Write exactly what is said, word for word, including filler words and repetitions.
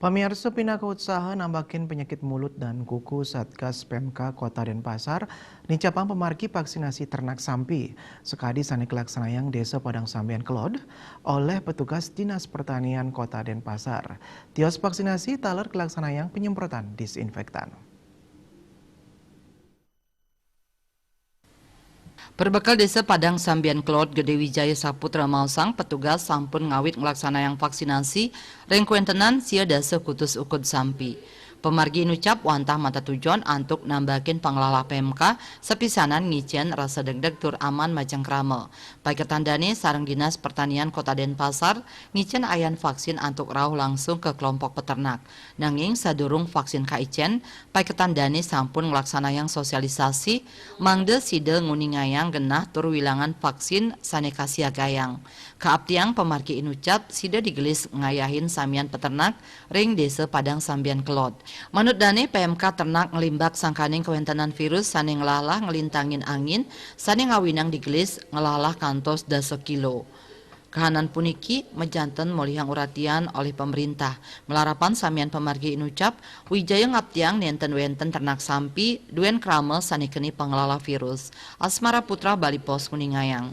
Pamiarsa, pina kautsaha nambakin panyakit mulut dan kuku, Satgas P M K Kota Denpasar nincapang pamargi vaksinasi ternak sampi sakadi sané kalaksanayang Désa Padang Sambian Kelod olih petugas Dinas Pertanian Kota Denpasar. Tios vaksinasi taler kalaksanayang panyemprotan disinfektan. Perbekel Désa Padang Sambian Kelod Gedé Wijaya Saputra maosang, petugas sampun ngawit nglaksanayang vaksinasi ring kawéntenan sia dasa kutus ukud sampi. Pamargi inucap wantah matatujon antuk nambakin panglalah P M K sapisanan ngicén rasa degdeg tur aman macengkrama. Paiketan dané sareng Dinas Pertanian Kota Denpasar ngicén ayan vaksin antuk rauh langsung ka kelompok peternak. Nanging sadurung vaksin kaicén, paiketan dané sampun nglaksanayang sosialisasi, mangda sida nguningayang genah tur wilangan vaksin sané kasiagayang. Kaaptiang pamargi inucap sida digelis ngayahin samian peternak ring Désa Padang Sambian Kelod. Manut dané, P M K ternak nglimbak sangkaning kawéntenan virus sané nglahlah nglintangin angin sané ngawinang digelis nglahlah kantos dasa kilo. Kahanan puniki majanten molihang uratian olih pamréntah. Malarapan samian pamargi inucap, Wijaya ngaptiang nénten wénten ternak sampi duén krama sané keni panglalah virus. Asmara Putra, Bali Post, nguningayang.